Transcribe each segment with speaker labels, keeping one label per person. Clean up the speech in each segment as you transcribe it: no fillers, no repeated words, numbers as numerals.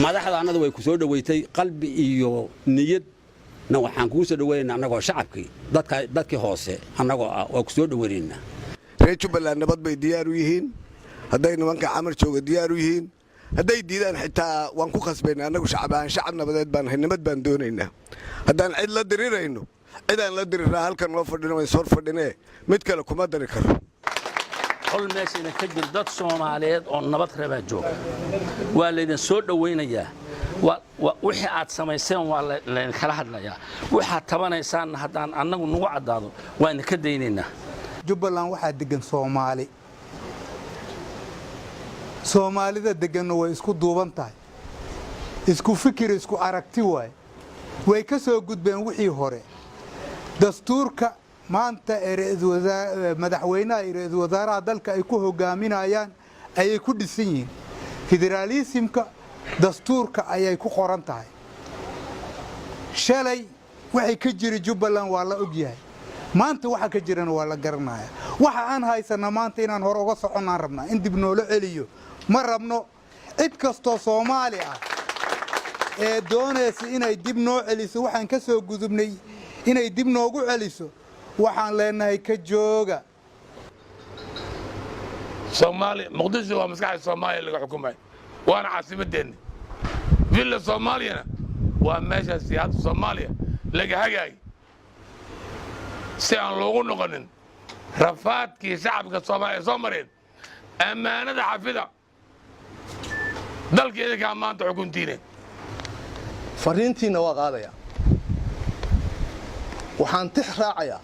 Speaker 1: Madaxda annadu way ku soo dhoweysay qalbi iyo niyadna. Waxaan kugu soo dhoweynaynaa annagoo shacabkii, dadkii hoose annagoo ah, waa ku soo dhoweynaynaa.
Speaker 2: Reer Jubbaland nabad bay diyaar u yihiin. Hadday nimanka Xamar jooga diyaar u yihiin, hadday diidaan xitaa waan ku khasbaynaa. Annagu shacab ahaan shacab nabadeed baan nahay, nabad baan doonaynaa. Haddaan cid la dirirayno, cidaan la dirirnaa halkan noo fadhino, wayn soo fadhinee, mid kale kuma dari karo.
Speaker 3: Xol meesha idinka jiro, dad Soomaaliyeed oo nabad rabaa jooga. Waa laydin soo dhowaynayaa. Wixii aad samayseen waa laydinkala hadlayaa. Waxaad tabanaysaanna haddaan annagu nagu caddaado, waa idinka daynaynaa.
Speaker 4: Jubbaland waxaa deggan Soomaali. Soomaalida degganna way isku duuban tahay, isku fikir, isku aragti waay. Way ka soo gudbeen wixii hore. Dastuurka maanta ee madaxweynaha iyo ra-iisul wasaaraha dalka ay ku hogaaminayaan ayay ku dhisan yihiin. Federaalismka dastuurka ayay ku qoran tahay. Shalay waxay ka jiri Jubbaland waa la ogyahay, maanta waxa ka jirana waa la garanaya. Waxa aan haysanna maanta inaan hore uga soconnaan rabnaa. In dib noola celiyo ma rabno. Cid kastoo Soomaali ah ee doonaysa inay dib noo celiso, waxaan ka soo gudubnay, inay dib noogu celiso, waxaan leenahay ka jooga.
Speaker 5: Soomaaliya, Muqdisho waa maskaxda Soomaaliya laga xukumay, waana caasimadeenni. Villa Soomaaliyana waa meesha siyaasadda Soomaaliya laga hagaay, si aan loogu noqonin rafaadkii shacabka Soomaaliya soo mareen. Ammaanada xafida, dalka idinkaa maanta xukuntiine.
Speaker 6: Fariintiinna waa qaadayaa. Waxaan tix raacayaa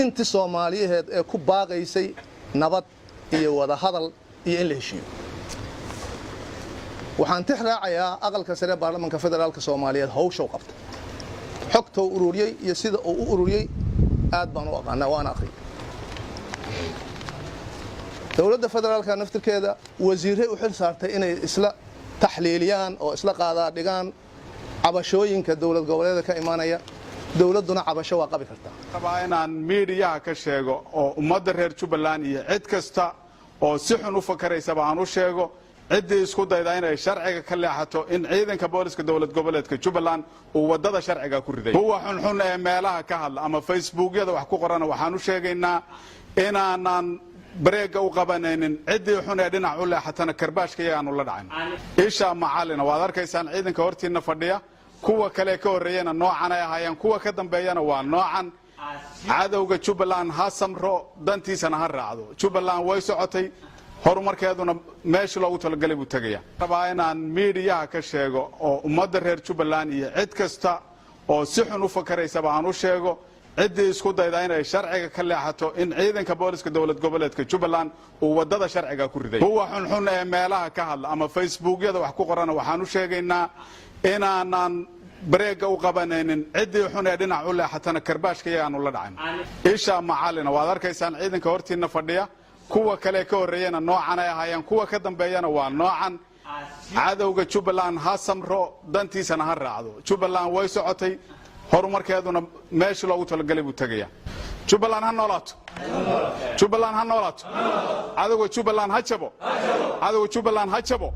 Speaker 6: intii Soomaaliyaheed ee ku baaqaysay nabad iyo wadahadal iyo in la heshiiyo. Waxaan tix raacayaa Aqalka Sare, Baarlamanka Federaalka Soomaaliyeed, hawshow qabta, xogtou ururiyey iyo sida uu u ururiyey aad baan u aqaanaa, waana akhriyay. Dowladda federaalka naftirkeeda wasiirray u xil saartay inay isla taxliiliyaan oo isla qaadaa dhigaan cabashooyinka dowlad goboleeda ka imaanaya. Dowladduna cabasho waa qabi kartaa.
Speaker 7: Rabaa inaan miidiyaha ka sheego oo ummadda reer Jubbaland iyo cid kasta oo si xun u fakaraysaba aan u sheego: ciddii isku dayda inay sharciga ka leexato, in ciidanka booliska dowlad goboleedka Jubbaland uu waddada sharciga ku riday. Kuwa xunxun ee meelaha ka hadla ama Facebookyada wax ku qorana, waxaan u sheegaynaa inaanan bareega u qabanaynin. Ciddii xun ee dhinac u leexatana, karbaashka iyagaanu la dhacayn. Isha macalina, waad arkaysaan ciidanka hortiinna fadhiya. Kuwa kale ka horreeyana noocan ay ahaayeen, kuwa ka dambeeyana waa noocan. Cadowga Jubbaland ha samro, dantiisana ha raacdo. Jubbaland way socotay, horumarkeeduna meeshii loogu talagalay buu tegaya. Rabaa inaan miidiyaha ka sheego oo ummadda reer Jubbaland iyo cid kasta oo si xun u fakaraysaba aan u sheego: ciddii isku dayda inay sharciga ka leexato, in ciidanka booliska dowlad goboleedka Jubbaland uu waddada sharciga ku riday. Kuwa xunxun ee meelaha ka hadla ama Facebookyada wax ku qorana, waxaan u sheegaynaa inaanan bareega u qabanaynin. Ciddii xun ee dhinac u leexatana, karbaashka iyagaanu la dhacayn. Isha macalina, waad arkaysaan ciidanka hortiinna fadhiya. Kuwa kale ka horreeyana noocan ay ahaayeen, kuwa ka dambeeyana waa noocan. Cadowga Jubbaland ha samro, dantiisana ha raacdo. Jubbaland way socotay, horumarkeeduna meeshii loogu talagalay buu tegaya. Jubbaland ha noolaato! Jubbaland ha noolaato! Cadowga Jubbaland ha jabo! Cadowga Jubbaland ha jabo!